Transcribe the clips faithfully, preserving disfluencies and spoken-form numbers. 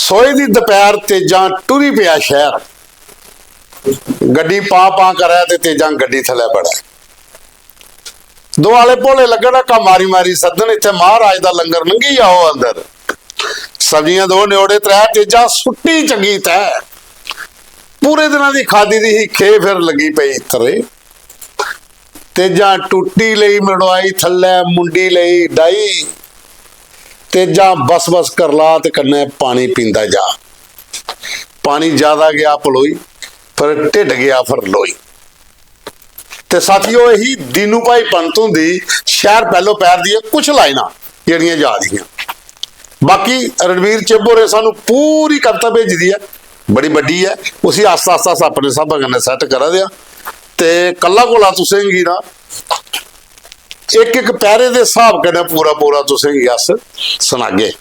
सोहे दी दपैह्र तेजां टुरी पेआ शैह्र। गड्डी पां पां करै ते तेजां गड्डी थल्लै बड़ै। दोआले भोले लग्गन हाका मारी मारी सद्दन, "इत्थै महाराज दा लंगर, लंघी जाओ अंदर।" सब्जियां दो न्योड़े त्रै, तेजां सुट्टी चंगी तै। पूरे दिनां दी खादी दी ही, खे फिर लग्गी पेई तरे। तेजां टुट्टी लेई मरोआई, थल्लै मुंडी लेई डाई। तेजां बस बस करला ते कन्नै पानी पींदा जा। पानी ज्यादा गेआ पलोई, पर ढिड्ड गेआ फरलोई। ते साथियो, एही दीनू भाई पंत हुंदी शैह्र पैह्लो पैह्र दी एह् कुछ लाइनां जेह्ड़ियां याद हियां। बाकी रणवीर चिब होरें सानू पूरी कविता भेजी दी ऐ, बड़ी बड्डी ऐ, उसी आस्ता आस्ता अस अपने स्हाबै कन्नै सैट्ट करा दे आं। ते कल्ला कोला तुसेंगी ना इक इक पैह्रे दे स्हाब कन्नै पूरा पूरा तुसेंगी अस सनागे।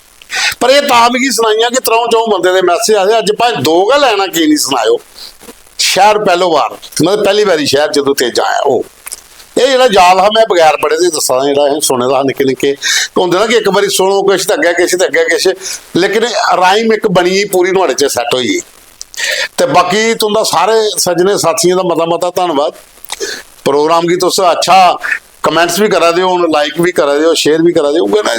पर एह् तां मिगी सनाइयां कि त्र'ऊं च'ऊं बंदे दे मैसेज आए, अज्ज भाएं दो गै लाइनां की निं सनाएओ। शैह्र पैह्लो बार, मतलब पैह्ली बारी शैह्र जदूं तेजां आया, ओह्, एह् जेह्ड़ा जाल हा, में बगैर पढ़े दे दस्सा दा, जेह्ड़ा असें सुने दा हा निक्के निक्के होंदे ना कि इक बारी सुनो किश ते अग्गें किश ते अग्गें किश, लेकिन राइम इक बनी गेई पूरी, नुहाड़े च सैट्ट होई गेई। ते बाकी तुं'दा सारे सज्जने साथियें दा मता मता धन्नबाद। प्रोग्राम गी तुस अच्छा कमेंट्स बी करा दे ओ, लाइक बी करा दे ओ, शेयर बी करा दे ओ। उ'ऐ ना,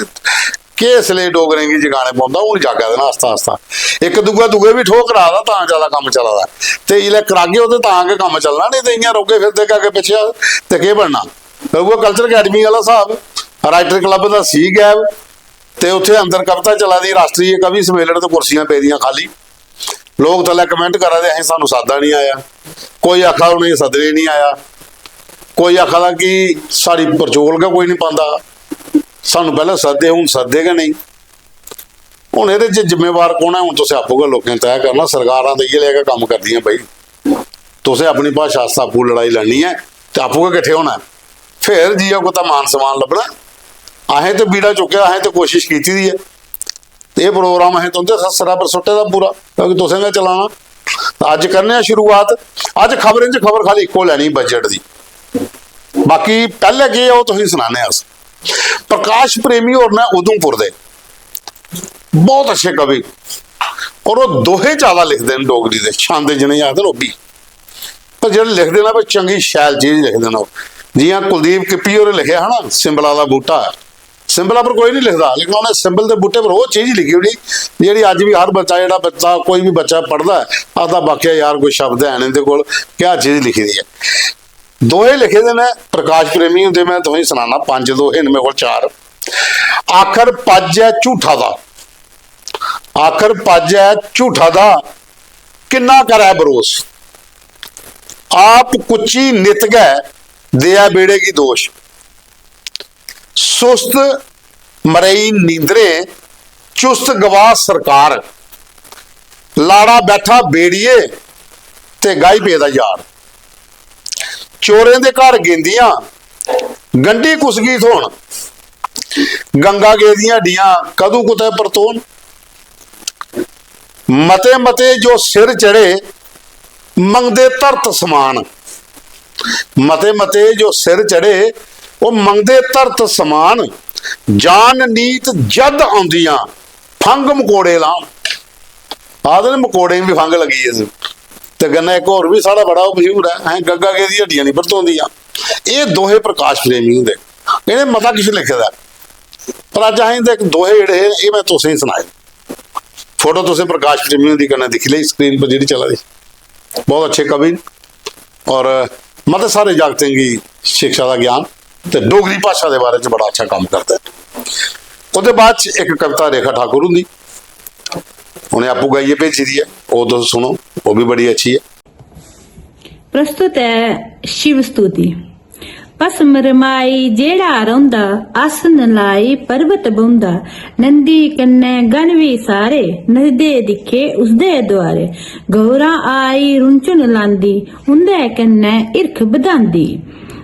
केह् इसलै डोगरें गी जगाने पौंदा, हून जागा दे ना आस्ता आस्ता। इक दूआ दूए बी ठोह् करा दा, तां ज्यादा कम्म चला दा। ते जिसलै करागे ओ ते तां गै कम्म चलना, नेईं ते इ'यां रौह्गे फिरदे अग्गें पिच्छें ते केह् बनना? उ'ऐ कल्चर अकैडमी आह्ला स्हाब, राइटर क्लब दा सी गैब, ते उत्थै अंदर कविता चला दी, राश्ट्री कवि सम्मेलन, ते कुर्सियां पेदियां खाल्ली। लोक थल्लै कमेंट करा दे, "असें, सानू साद्दा निं आया।" कोई आखा दा, "उ'नेंगी सद्दने निं आया।" कोई आखा दा कि, "साढ़ी परचोल गै कोई निं पांदा, सानू पैह्लें सद्दे, हून सद्दे गै नेईं।" हून एह्दे च जिम्मेवार कौन ऐ, हून तुसें आपूं गै लोकें तय करना। सरकारां ते इ'यै लेहा गै कम्म करदियां भाई, तुसें अपनी भाशा आस्तै आपूं लड़ाई लड़नी ऐ ते आपूं गै किट्ठे होना ऐ, फिर जाइयै कुतै मान सम्मान लब्भना। असें ते बीड़ा चुक्केआ, असें ते कोशश कीती दी ऐ। ते एह् प्रोग्राम असें तुं'दे स-, सिरै पर सुट्टे दा पूरा, क्योंकि तुसें गै चलाना। ते अज्ज करने आं शुरुआत। अज्ज खबरें च खबर खाली इक्को लैनी बजट दी, बाकी पैह्लें केह् ऐ ओह् तुसेंगी सनाने आं अस। प्रकाश प्रेमी होर न उधमपुर दे, बहुत अच्छे कवि, और ओह् दोहे ज्यादा लिखदे न डोगरी दे, छंद जि'नेंगी आखदे न ओह् बी। पर जेह्ड़े लिखदे न, भाई, चंगी शैल चीज लिखदे न ओह्। जि'यां कुलदीप किप्पी होरें लिखेआ हा ना, "सिंबला दा बूह्टा ऐ।" सिंबला पर कोई नहीं लिखदा, लेकिन उ'नें सिंबल दे बूह्टे पर ओह् चीज लिखी ओड़ी, जेह्ड़ी अज्ज बी हर बच्चा, जेह्ड़ा बच्चा, कोई बी बच्चा पढ़दा ऐ, आखदा, "वाकई यार, कोई शब्द है न इं'दे कोल, क्या चीज लिखी दी ऐ।" दोहे लिखे दे न प्रकाश प्रेमी हुंदे, में तुसेंगी सनाना, पंज दोहे न मेरे कोल, चार। "आखर पज्ज ऐ झूठा दा, आखर पज्ज ऐ झूठा दा, किन्ना करै बरोस। आप कुच्ची नित गै देऐ बेड़े गी दोश। सुस्त मरेई नींदरें, चुस्त गवाह सरकार। लाड़ा बैठा बेड़िये ते गाही पेदा यार। चोरें दे घर गेंदियां, गंढी कुसगी थ्होन। गंगा गेदियां हड्डियां कदूं कुतै परतोन। मते मते जो सिर चढ़े, मंगदे धरत समान।" मते मते जो सिर चढ़े, ओह् मंगदे धरत समान। "जान नीत जद औंदियां, फंग मकोड़े लान।" आखदे न, मकोड़ें गी बी फंग लग्गी गेदे। ते कन्नै इक होर बी साढ़ा बड़ा मशहूर ऐ, "हैं, गंगा गेदी हड्डियां निं परतोंदियां।" एह् दोहे प्रकाश प्रेमी हुंदे, इ'नें मता किश लिखे दा ऐ। पर अज्ज असें इं'दे इक दोहे जेह्ड़े हे, एह् में तुसेंगी सनाए। फोटो तुसें प्रकाश प्रेमी हुंदी कन्नै दिक्खी लेई स्क्रीन पर जेह्ड़ी चला दी, बहुत अच्छे कवि न और मते सारे जागतें गी शिक्षा दा ज्ञान ते डोगरी भाशा दे बारे च बड़ा अच्छा कम्म करदे न। ओह्दे बाद च इक कविता रेखा ठाकुर हुंदी, उ'नें आपूं गाइयै भेजी दी ऐ, ओह् तुस सुनो, ओह् बी बड़ी अच्छी ऐ। प्रस्तुत ऐ शिव स्तुति। भस्म रमाई जेह्ड़ा रौंह्दा, आसन लाई पर्वत बौंह्दा। नंदी कन्नै गण बी सारे, नचदे दिक्खे उसदे द्वारे। गौरां आई रुंझन लांदी, उं'दे कन्नै हिरख बधांदी।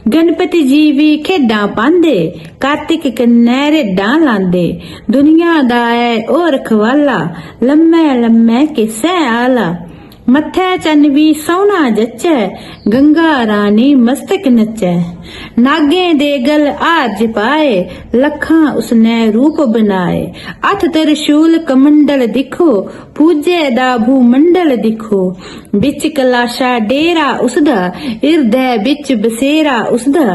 गणपति जी बी खेढां पांदे, कार्तिक कन्नै रेडां लांदे। दुनिया दा ऐ ओह् रखवाला, लम्मै लम्मै केसै आह्ला। मत्थै चन्न बी सौह्ना जच्चै, गंगा रानी मस्तक नच्चै। नागें दे गल हार जपाए, लक्खां उसनै रूप बनाए। हत्थ त्रिशूल कमंडल दिक्खो, पूजे दा भूमंडल दिक्खो। बिच कलाशा डेरा उसदा, हिरदै बिच बसेरा उसदा।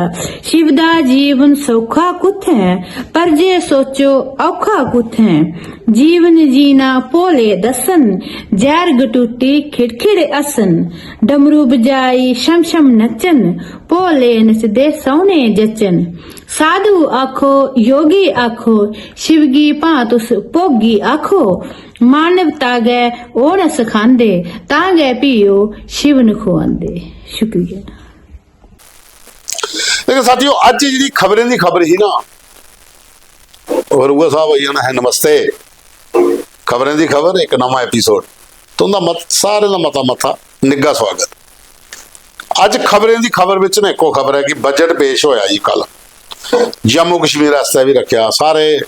शिव दा जीवन सौखा कुत्थै, पर जे सोचो औखा कुत्थै। जीवन जीना भोले दस्सन, जैह्र गटूटी खिड़खिड़ हस्सन। डमरू बजाई छम छम नच्चन, भोले नचदे सौह्ने जच्चन। साधु आखो, योगी आखो, शिव गी भां तुस भोगी आखो। मानवता गै ओह् न सखांदे, तां गै फ्ही ओह् शिव नखोआंदे। शुक्रिया। लेकिन साथियो, अज्ज जेह्ड़ी खबरें दी खबर ही ना, और उ'ऐ साहब आई जाना है नमस्ते। खबरें दी खबर, इक नमां एपिसोड। तुं'दा मत सारें दा मता मता निग्घा स्वागत। अज्ज खबरें दी खबर बिच ना इक्को खबर ऐ कि बजट पेश होया जी कल। जम्मू कश्मीर आस्तै बी रखेआ, सारे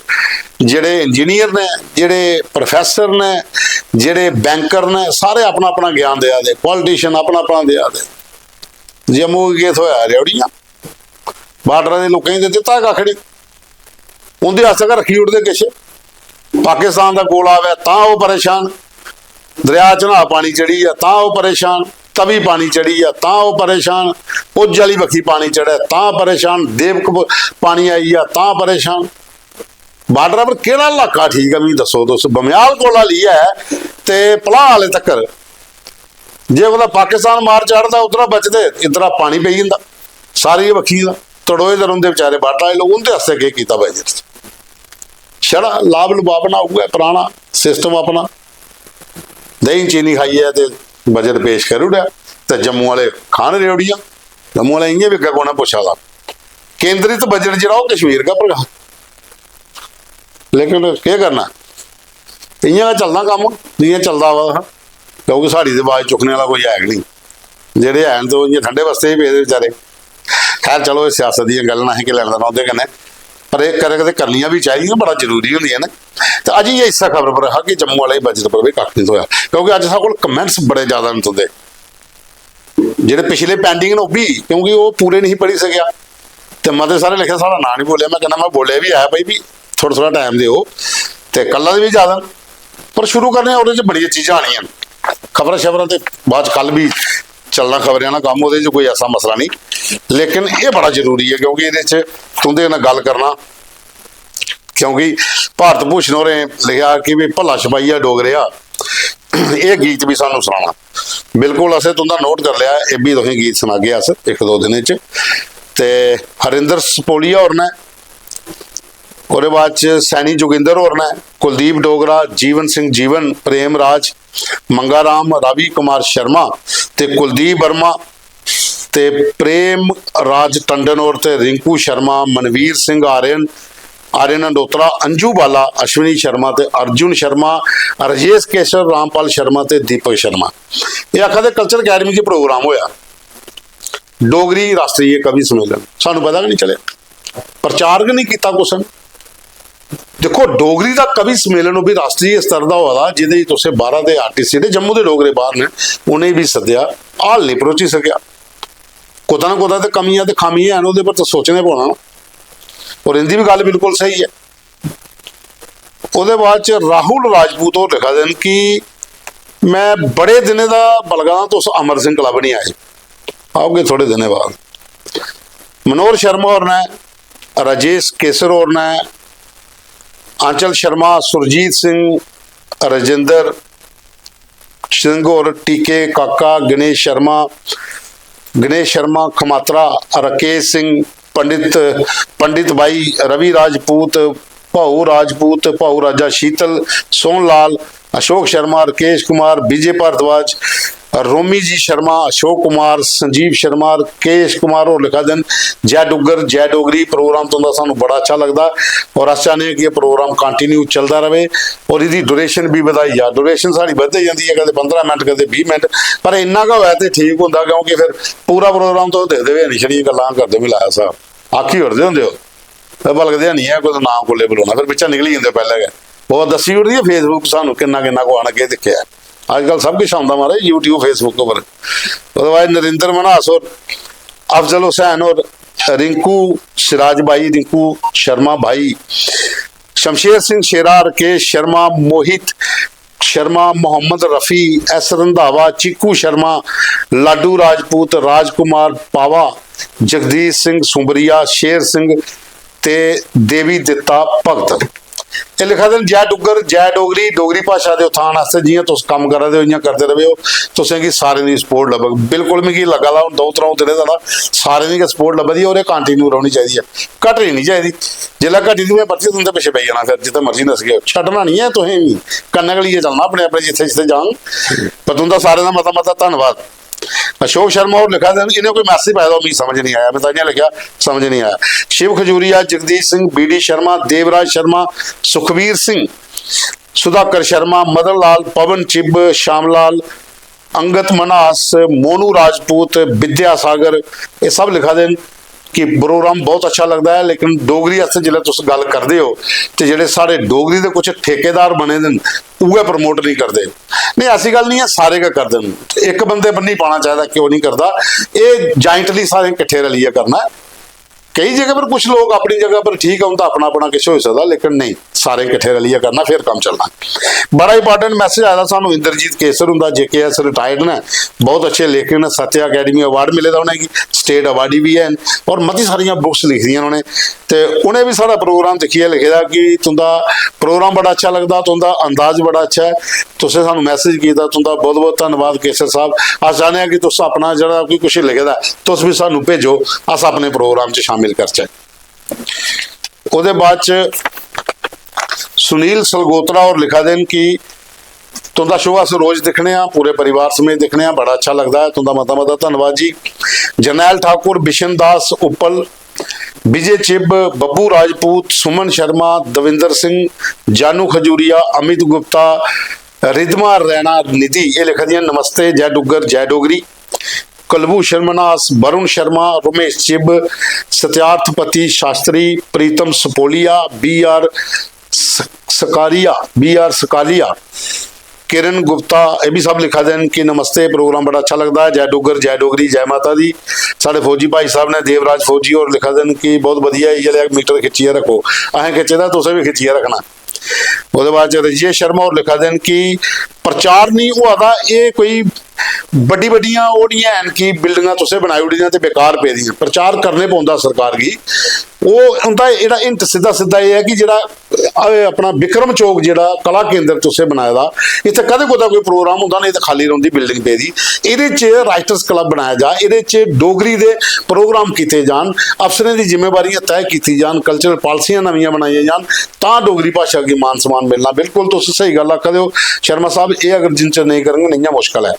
जेह्ड़े इंजीनियर ने, जेह्ड़े प्रोफेसर ने, जेह्ड़े बैंकर ने, सारे अपना अपना ज्ञान देआ दे, पॉलिटिशियन अपना अपना देआ दे। जम्मू गी केह् थ्होया? रेवड़ियां। बार्डर दे लोकें गी ते दित्ता कक्ख निं, उं'दे आस्तै गै रक्खी ओड़दे किश। पाकिस्तान दा गोला आवै तां ओह् परेशान, दरेआ चन्हां पानी चढ़ी गेआ तां ओह् परेशान, तवी पानी चढ़ी गेआ तां ओह् परेशान, उज्ज आह्ली बक्खी पानी चढ़ै तां परेशान, देवक पानी आई गेआ तां परेशान। बार्डर पर केह्ड़ा इलाका ठीक ऐ, मिगी दस्सो तुस। बमेयाल कोला लेइयै ते पलाह आह्ले तक्कर, जे कुतै पाकिस्तान मार चाढ़दा, उद्धरा बचदे, इद्धरा पानी पेई जंदा सारी बक्खी दा। तड़ोए दे रौंह्दे बेचारे बार्डर आह्ले लोक, उं'दे आस्तै केह् कीता बजट च? छड़ा लाभ लुभावना, उ'ऐ पराना सिस्टम अपना। देहीं चीनी खाइयै ते बजट पेश करी ओड़ेआ ते जम्मू आह्ले खान रेवड़ियां। जम्मू आह्ले इ'यां बी अग्गें कौन ऐ पुच्छा दा? केंद्रित बजट जेह्ड़ा, ओह् कश्मीर गै पर हा। लेकिन केह् करना, इ'यां गै चलना कम्म जि'यां चलदा आवा दा हा, क्योंकि साढ़ी ते अवाज चुक्कने आह्ला कोई है गै निं। जेह्ड़े हैन ते ओह् इ'यां ठंडे बस्ते ही पेदे बेचारे। खैर चलो, एह् सियासत दियां गल्लां न, असें केह् लैना देना उं'दे कन्नै, पर एह् कदें कदें करनियां बी चाहिदियां, बड़ा जरूरी होंदियां न। ते अज्ज इ'यै इस्सै खबर पर हा कि जम्मू आह्ले बजट पर बी कक्ख निं थ्होया, क्योंकि अज्ज साढ़े कोल कमेंट्स बड़े जैदा न तुं'दे, जेह्ड़े पिछले पैंडिंग न ओह् बी, क्योंकि ओह् पूरे नेईं पढ़ी सकेआ ते मते सारे लिखेआ साढ़ा नांऽ निं बोलेआ। में कन्नै में बोलेआ बी ऐ भाई, भी थोह्ड़ा थोह्ड़ा टाइम देओ, ते कल्ला दे बी जैदा न। पर शुरू करने आं, ओह्दे च बड़ियां चीजां आनियां न। खबरां शबरां ते बाद च कल बी चलना, खबरें आह्ला कम्म, ओह्दे च कोई ऐसा मसला निं। लेकिन एह् बड़ा जरूरी ऐ, क्योंकि एह्दे च तुं'दे कन्नै गल्ल करना, क्योंकि भारत भूषण होरें लिखेआ कि भी भला छपाइया डोगरेआ, एह् गीत बी सानू सनाना। बिल्कुल, असें तुं'दा नोट करी लेआ, एह् बी तुसें गीत सनागे अस इक दो दिनें च। ते हरिंदर सपोलिया होर ने, ओह्दे बाद च सैनी जोगिंदर होर ने, कुलदीप डोगरा, जीवन सिंह जीवन, प्रेम राज, मंगा राम, रवि कुमार शर्मा ते कुलदीप वर्मा ते प्रेम राज टंडन होर ते रिंकू शर्मा, मनवीर सिंह आर्यन, आर्यन अंडोत्रा, अंजू बाला, अश्विनी शर्मा ते अर्जुन शर्मा, राजेश केसर, रामपाल शर्मा ते दीपक शर्मा। एह् आखा दे कल्चर अकैडमी च प्रोग्राम होया, डोगरी राष्ट्रीय कवि सम्मेलन, सानू पता गै निं चलेआ, प्रचार गै निं कीता कुसै ने। दिक्खो, डोगरी दा कवि सम्मेलन ओह् बी राष्ट्रीय स्तर दा होआ दा, जेह्दे च तुसें बाह्रा दे आर्टिस्ट, जेह्ड़े जम्मू दे डोगरे बाह्र न, उ'नेंगी बी सद्देआ, हाल नेईं भरोची सकेआ। कुतै ना कुतै ते कमियां ते खामियां हैन, ओह्दे पर ते सोचने पौना ना। और इं'दी बी गल्ल बिल्कुल स्हेई ऐ। ओह्दे बाद च राहुल राजपूत होर लिखा दे न कि में बड़े दिनें दा बलगा दा, तुस अमर सिंह क्लब निं आए। आओगे थोड़े दिनें बाद। मनोहर शर्मा होर ने, राजेश केसर होर ने, आंचल शर्मा, सुरजीत सिंह, राजेंद्र सिंह होर, टीके काका, गणेश शर्मा, गणेश शर्मा खमात्रा, राकेश सिंह, पंडित, पंडित बाई, रवि राजपूत, भाऊ राजपूत, भाऊ राजा शीतल, सोहन लाल, अशोक शर्मा, राकेश कुमार, विजय भारद्वाज, रोमी जी शर्मा, अशोक कुमार, संजीव शर्मा, राकेश कुमार होर लिखा दे न, "जय डुग्गर, जय डोगरी, प्रोग्राम तुं'दा सानूं बड़ा अच्छा लगदा और अस चाह्न्ने आं कि एह् प्रोग्राम continue चलदा र'वै और एह्दी duration बी बधाई जा।" Duration साढ़ी बधदी जंदी ऐ, कदें पंदरां मिंट, कदें बीह् मिंट, पर इन्ना गै होऐ ते ठीक होंदा, क्योंकि फिर पूरा प्रोग्राम तुस दिखदे बी हैनी, छड़ियां गल्लां करदे, मिगी लाया स्हाब, आखी ओड़दे होंदे ओ। ते बलगदे निं ऐ, कुतै नांऽ कुल्ले बलोना, फिर बिच्चा निकली जंदे पैह्लें गै। ओह् दस्सी ओड़दी ऐ Facebook सानूं किन्ना किन्ना कुसै ने केह् दिक्खेआ ऐ। अजकल सब किश औंदा महाराज YouTube, Facebook उप्पर। ओह्दे बाद नरेंद्र मन्हास होर, अफजल हुसैन होर, रिंकू सिराज भाई, रिंकू शर्मा भाई, शमशेर सिंह शेरा, राकेश शर्मा, मोहित शर्मा, मोहम्मद रफी, एस रंधावा, चीकू शर्मा, लाडू राजपूत, राजकुमार पावा, जगदीश सिंह सुंबरिया, शेर सिंह ते देवी दित्ता भगत। एह् लिखा दे न, "जय डुग्गर, जय डोगरी, डोगरी भाशा दे उत्थान आस्तै जि'यां तुस कम्म करा दे ओ, इ'यां करदे र'वेओ, तुसें गी सारें दी सपोर्ट लब्भग।" बिल्कुल मिगी लग्गा दा हून द'ऊं त्र'ऊं दिनें दा ना सारें दी गै सपोर्ट लब्भा दी ऐ, होर एह् कंटिन्यू रौह्नी चाहिदी ऐ, घटनी निं चाहिदी। जिसलै घटी दी होऐ, परतियै तुं'दे पिच्छे पेई जाना, फिर जित्थै मर्जी नसगे, छड्डना निं ऐ तुसें बी, कन्नै गै लेइयै चलना अपने अपने जित्थै जित्थै जान। पर तुं'दा सारें दा मता मता धन्नवाद। अशोक शर्मा होर लिखा दे न, इ'नें कोई मैसेज पाए दा, ओह् मिगी समझ निं आया, में तां इ'यां लिखेआ, समझ निं आया। शिव खजूरिया, जगदीश सिंह, बी डी शर्मा, देवराज शर्मा, सुखबीर सिंह, सुधाकर शर्मा, मदन लाल, पवन चिब, श्याम लाल, अंगत मन्हास, मोनू राजपूत, विद्यासागर, एह् सब लिखा दे न कि प्रोग्राम बहुत अच्छा लगदा ऐ, लेकिन डोगरी आस्तै जिसलै तुस गल्ल करदे ओ ते जेह्ड़े साढ़े डोगरी दे कुछ ठेकेदार बने दे न, उ'ऐ प्रमोट नेईं करदे। नेईं, ऐसी गल्ल निं ऐ, सारे गै करदे न। इक बंदे पर निं पाना चाहिदा कि ओह् निं करदा, एह् जाइंटली सारें किट्ठे रलियै करना ऐ। केई जगह पर कुछ लोक अपनी जगह पर ठीक ऐ, उं'दा अपना अपना किश होई सकदा, लेकिन नेईं, सारें किट्ठे रलियै करना, फिर कम्म चलना। बड़ा इंपॉर्टेंट मैसेज आए दा सानूं इंद्रजीत केसर हुंदा, जे के एस रिटायर्ड न, बहुत अच्छे लेखक न, सत्या अकैडमी अवार्ड मिले दा उ'नेंगी, स्टेट अवार्डी बी हैन, और मती सारियां बुक्स लिखी दियां न उ'नें। ते उ'नें बी साढ़ा प्रोग्राम दिक्खियै लिखे दा कि तुं'दा प्रोग्राम बड़ा अच्छा लगदा, तुं'दा अंदाज बड़ा अच्छा ऐ, तुसें सानूं मैसेज कीता, तुं'दा बहुत बहुत धन्नवाद केसर साहब। अस चाह्न्ने आं कि तुस अपना जेह्ड़ा कोई कुछ लिखे दा ऐ, तुस बी सानूं भेजो, अस अपने प्रोग्राम च शामिल करचै। ओह्दे बाद च सुनील सलगोत्रा होर लिखा दे न कि तुं'दा शो अस रोज दिक्खने आं, पूरे परिवार समेत दिक्खने आं, बड़ा अच्छा लगदा ऐ, तुं'दा मता मता धन्नवाद जी। जरनैल ठाकुर, बिशन दास उप्पल, विजय चिब, बब्बू राजपूत, सुमन शर्मा, दविंदर सिंह, जानू खजूरिया, अमित गुप्ता, रिदमा रैना निधि, एह् लिखा दियां, "नमस्ते, जय डुग्गर, जय डोगरी।" कुलभूषण मन्हास, वरुण शर्मा, रमेश चिब, सत्यार्थपति शास्त्री, प्रीतम सपोलिया, बी आर स-, सकारिया, बी आर सकालिया, किरण गुप्ता, एह् बी सब लिखा दे न कि "नमस्ते, प्रोग्राम बड़ा अच्छा लगदा ऐ, जय डुग्गर, जय डोगरी, जय माता दी।" साढ़े फौजी भाई साहब ने, देवराज फौजी होर लिखा दे न कि "बहुत बधिया, इ'यै लेआ मीटर खिच्चियै रक्खो।" असें खिच्चे दा, तुसें बी खिच्चियै रक्खना। ओह्दे बाद च रजिया शर्मा होर लिखा दे न कि "प्रचार निं होआ दा, एह् कोई बड्डी बड्डियां ओह् निं हैन कि बिल्डिंगां तुसें बनाई ओड़ी दियां ते बेकार पेदियां, प्रचार करने पौंदा सरकार गी।" ओह् उं'दा जेह्ड़ा हिंट सिद्धा सिद्धा एह् ऐ कि जेह्ड़ा, अ, अपना विक्रम चौक जेह्ड़ा कला केंद्र तुसें बनाए दा, इत्थै कदें कुतै कोई प्रोग्राम होंदा, नेईं ते खाल्ली रौंह्दी बिल्डिंग पेदी। एह्दे च राइटर्स क्लब बनाया जा, एह्दे च डोगरी दे प्रोग्राम कीते जान, अफसरें दी जिम्मेवारियां तय कीती जान, कल्चरल पालसियां नमियां बनाइयां जान, तां डोगरी भाशा गी मान सम्मान मिलना। बिल्कुल तुस स्हेई गल्ल आखा दे ओ शर्मा साहब, एह् अगर जिन्ने चिर नेईं करङन, इ'यां मुश्कल ऐ।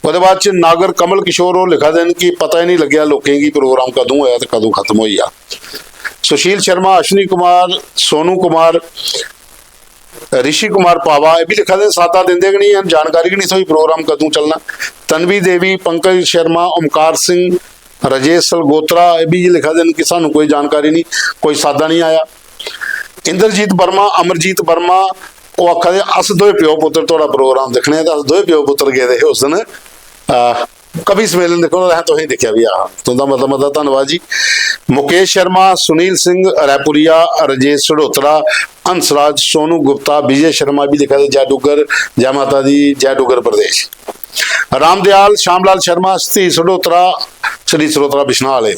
ओह्दे बाद च नागर कमल किशोर होर लिखा दे न कि "पता ही निं लग्गेआ लोकें गी प्रोग्राम कदूं होएआ ते कदूं खत्म होई गेआ।" सुशील शर्मा, अश्विनी कुमार, सोनू कुमार, ऋषि कुमार पावा, एह् बी लिखा दे न, "सादा दिंदे गै निं हैन, जानकारी गै निं थ्होई प्रोग्राम कदूं चलना।" तन्वी देवी, पंकज शर्मा, ओमकार सिंह, राजेश सलगोत्रा, एह् बी लिखा दे न कि "सानूं कोई जानकारी निं, कोई सादा निं आया।" इंद्रजीत वर्मा, अमरजीत वर्मा, ओह् आखा दे, "अस दोए प्यो पुत्तर थुआढ़ा प्रोग्राम दिक्खने आं।" ते अस दोए प्यो पुत्तर गेदे हे उस दिन, आ, कवि सम्मेलन दिक्खो, असें तुसेंगी दिक्खेआ बी। आहा, तुं'दा मता मता धन्नवाद जी। मुकेश शर्मा, सुनील सिंह रैपुरिया, राजेश सडोत्रा, हंसराज, सोनू गुप्ता, विजय शर्मा बी लिखा दे, "जय डुग्गर, जय माता दी, जय डुग्गर प्रदेश।" रामदयाल, श्यामलाल शर्मा, सतीश सडोत्रा, सतीश सडोत्रा बिश्नाह आह्ले,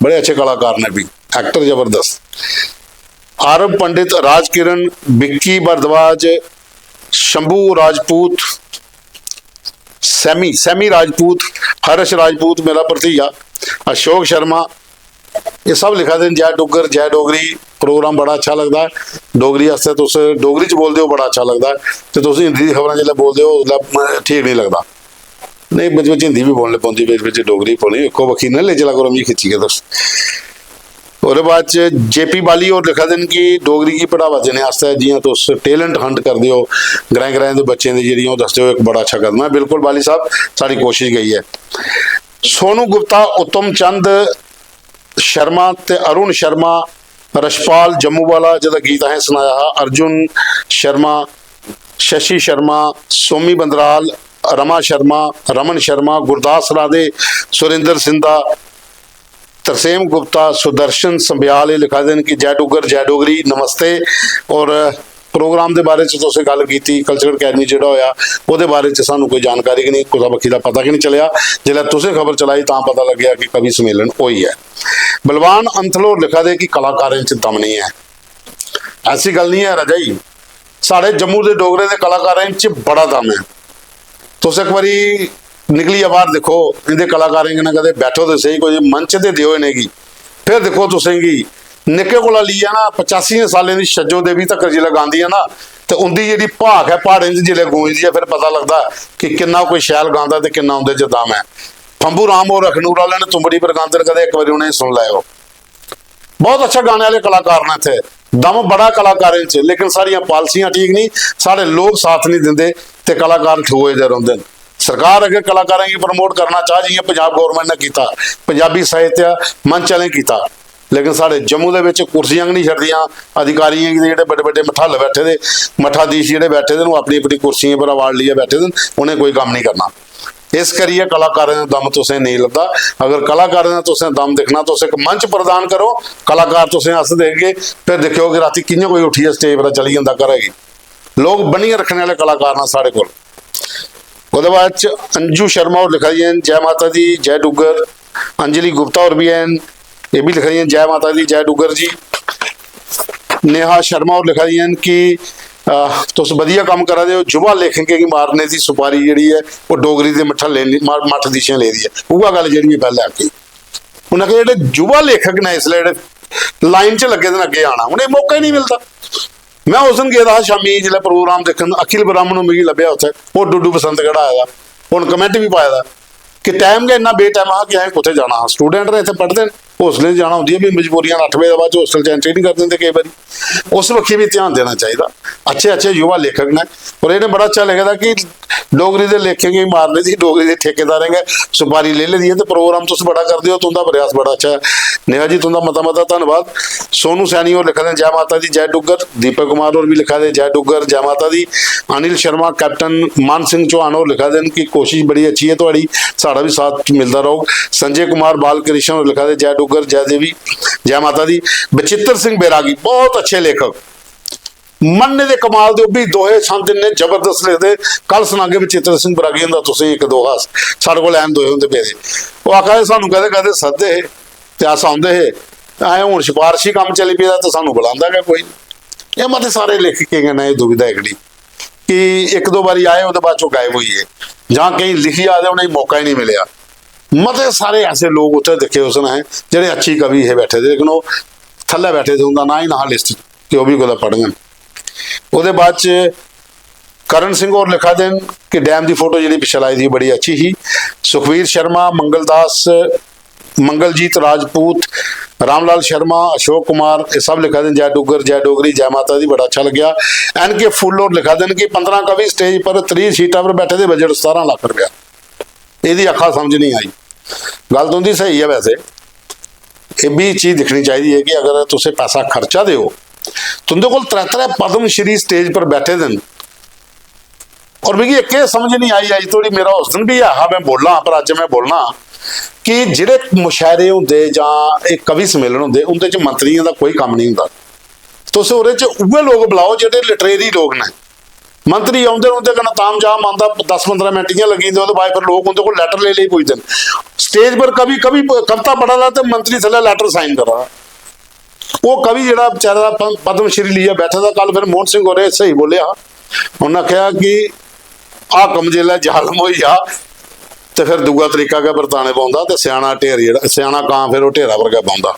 बड़े अच्छे कलाकार न, भी एक्टर जबरदस्त। आरव पंडित, राज किरण, विक्की भारद्वाज, शंभू राजपूत, सैमी, सैमी राजपूत, हर्ष राजपूत, मेरा भरतीजा, अशोक शर्मा, एह् सब लिखा दे न, "जय डुग्गर, जय डोगरी, प्रोग्राम बड़ा अच्छा लगदा ऐ। डोगरी आस्तै तुस डोगरी च बोलदे ओ, बड़ा अच्छा लगदा ऐ। ते तुस हिंदी दी खबरां जिसलै बोलदे ओ, उसलै, म-, ठीक निं लगदा।" नेईं, बिच बिच हिंदी बी बोलनी पौंदी, बिच बिच डोगरी बोलनी, इक्को बक्खी निं लेई चला करो मिगी खिच्चियै तुस। ओह्दे बाद च जे पी बाली होर लिखा दे न कि डोगरी गी बढ़ावा देने आस्तै जि'यां तुस टैलेंट हंट करदे ओ, ग्राएं ग्राएं दे बच्चें दी जेह्ड़ियां ओह् दसदे ओ, इक बड़ा अच्छा कदम ऐ। बिल्कुल बाली साहब, साढ़ी कोशश गै इ'यै ऐ। सोनू गुप्ता, उत्तम चंद शर्मा ते अरुण शर्मा, रशपाल जम्मू वाला, जेह्दा गीत असें सनाया हा, अर्जुन शर्मा, शशि शर्मा, सोमी बंदराल, रमा शर्मा, रमन शर्मा, गुरदास राधे, सुरेंद्र सिंधा, तरसेम गुप्ता, सुदर्शन संब्याल, एह् लिखा दे न कि "जय डुग्गर, जय डोगरी, नमस्ते।" और प्रोग्राम दे बारे च तुसें गल्ल कीती, कल्चरल अकैडमी जेह्ड़ा होआ, ओह्दे बारे च सानूं कोई जानकारी गै निं, कुसै बक्खी दा पता गै निं चलेआ। जिसलै तुसें खबर चलाई, तां पता लग्गेआ कि कवि सम्मेलन होई ऐ। बलवान अंथल होर लिखा दे कि "कलाकारें च दम निं ऐ।" ऐसी गल्ल निं ऐ राजा जी, साढ़े जम्मू दे डोगरें दे कलाकारें च बड़ा दम ऐ। तुस इक बारी निकलियै बाहर दिक्खो, इं'दे कलाकारें कन्नै कदें बैठो ते सेही, कोई मंच ते देओ इ'नेंगी। फिर दिक्खो, तुसेंगी निक्के कोला लेइयै ना पचासियें सालें दी छज्जो देवी तकर जिसलै गांदी ऐ ना, ते उं'दी जेह्ड़ी भाख ऐ प्हाड़ें च जिसलै गूंजदी ऐ, फिर पता लगदा कि किन्ना कोई शैल गांदा ते किन्ना उं'दे च दम ऐ। फंबू राम होर अखनूर आह्ले ने तुंबड़ी पर गांदे न, कदें इक बारी उ'नेंगी सुन लैओ। बहुत अच्छा गाने आह्ले कलाकार न इत्थै, दम बड़ा कलाकारें च, लेकिन साढ़ियां पालसियां ठीक नहीं, साढ़े लोक साथ नहीं दिंदे ते कलाकार ठुए दे रौंह्दे न। सरकार अगर कलाकारें गी प्रमोट करना चाह, जि'यां पंजाब गौरमेंट ने कीता, पंजाबी साहित्य मंच आह्लें कीता, लेकिन साढ़े जम्मू दे बिच कुर्सियां गै नहीं छड़दियां अधिकारियें गी, जेह्ड़े बड्डे बड्डे मठाल बैठे दे, मठाधीश जेह्ड़े बैठे दे न, ओह् अपनी अपनी कुर्सियें पर अवार्ड लेइयै बैठे दे न, उ'नें कोई कम्म नहीं करना। इस करियै कलाकारें दा दम तुसें नेईं लभदा। अगर कलाकारें दा तुसें दम दिक्खना, तुस इक मंच प्रदान करो, कलाकार तुसें अस देगे, फिर दिक्खेओ कि रातीं कि'यां कोई उट्ठियै स्टेज पर चली जंदा घरै गी। लोक बनियै रक्खने आह्ले कलाकार न साढ़े कोल। ओह्दे बाद च अंजू शर्मा होर लिखा दियां न, "जै माता दी, जै डुग्गर।" अंजलि गुप्ता होर बी हैन, एह् बी लिखा दियां न, "जै माता दी, जै डुग्गर जी।" नेहा शर्मा होर लिखा दियां न कि, अ, "तुस बधिया कम्म करा दे ओ, युवा लेखकें गी मारने दी सुपारी जेह्ड़ी ऐ, ओह् डोगरी दे मट्ठा लेने, मा-, मट्ठ दिशें लेदी ऐ।" उ'ऐ गल्ल जेह्ड़ी में पैह्लें आखी। उ'नें आखेआ, जेह्ड़े युवा लेखक न, इसलै जेह्ड़े लाइन च लग्गे दे न अग्गें आना, उ'नेंगी मौका ही नहीं मिलदा। में उस दिन गेदा हा शामीं, जिसलै प्रोग्राम दिक्खन, अखिल ब्राह्मण मिगी लब्भेआ उत्थै, ओह् डुड्डू बसंतगढ़ आए दा, उन्न कमेंट बी पाए दा कि टाइम गै इन्ना बेटाइम हा कि असें कुत्थै जाना हा। स्टूडेंट ने इत्थै पढ़दे न, हॉस्टलें च जाना होंदी ऐ, फ्ही मजबूरियां अट्ठ बजे दे बाद हॉस्टल च एंट्री निं करन दिंदे केईं बारी। उस बक्खी बी ध्यान देना चाहिदा। अच्छे अच्छे युवा लेखक न, और इ'नें बड़ा अच्छा लिखे दा कि डोगरी दे लेखें गी मारने दी, डोगरी दे ठेकेदारें गै सुपारी लेई लेदी ऐ, ते प्रोग्राम तुस बड़ा करदे ओ, तुं'दा प्रयास बड़ा अच्छा ऐ। नेहा जी, तुं'दा मता मता धन्नवाद। सोनू सैनी होर लिखा दे, "जै माता दी, जै डुग्गर।" दीपक कुमार होर बी लिखा दे, "जै डुग्गर, जै माता दी।" अनिल शर्मा, कैप्टन मान सिंह चौहान होर लिखा दे न कि "कोशिश बड़ी अच्छी ऐ थुआढ़ी, साढ़ा बी साथ मिलदा रौह्ग।" संजय कुमार बालकृष्ण होर लिखा दे, "जै डुग्गर, जै देवी, जै माता दी।" बचित्र सिंह बैरागी, बहुत अच्छे लेखक, मन्ने दे कमाल दे, ओह् बी दोहे छंद इन्ने जबरदस्त लिखदे। कल सनागे बचित्र सिंह बरागी हुंदा तुसें इक दोहा, साढ़े कोल हैन दोहे उं'दे पेदे। ओह् आखा दे, "सानूं कदें कदें सददे हे ते अस औंदे हे, असें हून सफारशी कम्म चली पेदा ते सानूं बुलांदा गै कोई निं।" एह् मते सारे लेखकें कन्नै एह् दुविधा एह्कड़ी कि इक दो बारी आए, ओह्दे बाद चों गायब होई गे, जां केईं लिखी आए दे, उ'नेंगी मौका ही निं मिलेआ। मते सारे ऐसे लोक उत्थै दिक्खे उस ने, जेह्ड़े अच्छी कवि हे बैठे दे, लेकिन ओह् थल्लै बैठे दे, उं'दा नांऽ ही निं हा लिस्ट च कि ओह् बी कुतै पढ़ङन। ओह्दे बाद च करण सिंह होर लिखा दे न कि डैम दी फोटो जेह्ड़ी पिच्छें लाई दी, बड़ी अच्छी ही। सुखबीर शर्मा, मंगलदास, मंगलजीत राजपूत, रामलाल शर्मा, अशोक कुमार, एह् सब लिखा दे न, "जै डुग्गर, जै डोगरी, जै माता दी।" बड़ा अच्छा लग्गेआ। एन के फुल्ल होर लिखा दे न कि "पंदरां कवि स्टेज पर, त्रीह् सीटा पर बैठे दे, बजट सतारां लक्ख रपेआ।" एह्दी आखा समझ निं आई। गल्ल तुं'दी स्हेई ऐ वैसे, एह् बी चीज दिक्खनी चाहिदी ऐ कि अगर तुस एह् पैसा खर्चा दे ओ, तुं'दे कोल त्रै त्रै पद्म श्री स्टेज पर बैठे दे न, और मिगी इक एह् समझ निं आई, अज्ज धोड़ी मेरा उस दिन बी ऐ हा, में बोलना, पर अज्ज में बोलना कि जेह्ड़े मुशायरे होंदे जां एह् कवि सम्मेलन होंदे, उं'दे च मंत्रियें दा कोई कम्म निं होंदा। तुस ओह्दे च उ'ऐ लोक बलाओ जेह्ड़े लिटरेरी लोक न। मंत्री औंदे न, उं'दे कन्नै ताम जाम आंदा, दस पंदरां मिंट इ'यां लग्गी जंदे, ओह्दे बाद फिर लोक उं'दे कोल लैटर लेई लेई पुजदे न। स्टेज पर कवि, कवि कविता पढ़ा दा ते मंत्री थल्लै लैटर साइन करा दा। ओह् कवि जेह्ड़ा बेचारे दा प-, पद्म श्री लेइयै बैठे दा, कल फिर मोहन सिंह होरें स्हेई बोलेआ, उ'न्नै आखेआ कि हाकम जिसलै जालम होई जा ते फिर दूआ तरीका गै बरताने पौंदा, ते स्याना ढेर जेह्ड़ा, स्याना कां फिर ओह् ढेरा पर गै बौंह्दा।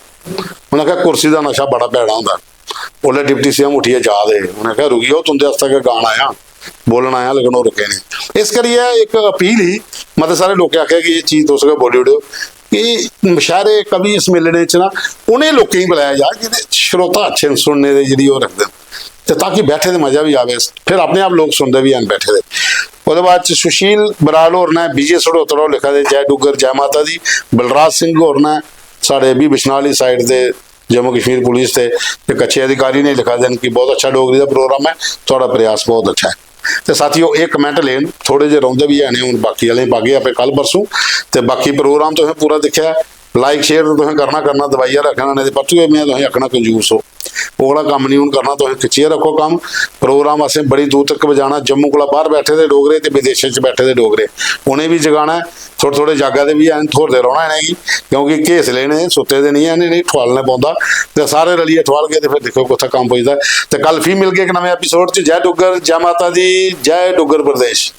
उ'नें आखेआ, "कुर्सी दा नशा बड़ा भैड़ा होंदा।" उसलै डिप्टी सीएम उट्ठियै जा दे हे, उ'नें आखेआ, "रुकी जाओ, तुं'दे आस्तै गै गान आया, बोलन आया, लेकिन ओह् रुके नेईं।" इस करियै इक अपील ही, मते सारे लोकें आखेआ कि एह् चीज तुस गै बोली ओड़ेओ कि मुशायरे, कवि सम्मेलनें च ना उ'नें लोकें गी बलाया जा जेह्दे श्रोता अच्छे न, सुनने दे जेह्ड़ी ओह् रखदे न, ते ताकि बैठे दे मजा बी आवे, फिर अपने आप लोक सुनदे बी हैन बैठे दे। ओह्दे बाद च सुशील बराल होर ने, विजय सड़ोत्रा होर लिखा दे, "जय डुग्गर, जय माता दी।" बलराज सिंह होर ने, साढ़े बी बिश्नाह आह्ली साइड दे जम्मू कश्मीर पुलिस दे इक अच्छे अधिकारी ने लिखा दे न कि "बहुत अच्छा डोगरी दा प्रोग्राम ऐ, थुआढ़ा प्रयास बहुत अच्छा ऐ।" ते साथियो, एह् कमेंट लेन थोड़े जे रौंह्दे बी हैन, हून बाकी आह्लें पागे आपे कल परसों। ते बाकी प्रोग्राम तुसें पूरा दिक्खेआ, लाइक शेयर ते तुसें करना, करना, दबाइयै रक्खना, नेईं ते परतियै में तुसें आखना कंजूस ओ। ओह् आह्ला कम्म निं हून करना, तुसें खिच्चियै रक्खो कम्म। प्रोग्राम असें बड़ी दूर तक पजाना, जम्मू कोला बाह्र बैठे दे डोगरे ते विदेशें च बैठे दे डोगरे, उ'नें बी जगाना ऐ। थोह्ड़े थोह्ड़े जागा दे बी हैन, ठोरदे रौह्ना इ'नेंगी, क्योंकि केस लेने सुत्ते दे निं हैन, इ'नेंगी ठुआलना पौंदा। ते सारे रलियै ठुआलगे ते फिर दिक्खो कुत्थै कम्म पुजदा ऐ। ते कल फ्ही मिलगे इक नमें एपिसोड च। जय डुग्गर, जय माता दी, जय डुग्गर प्रदेश।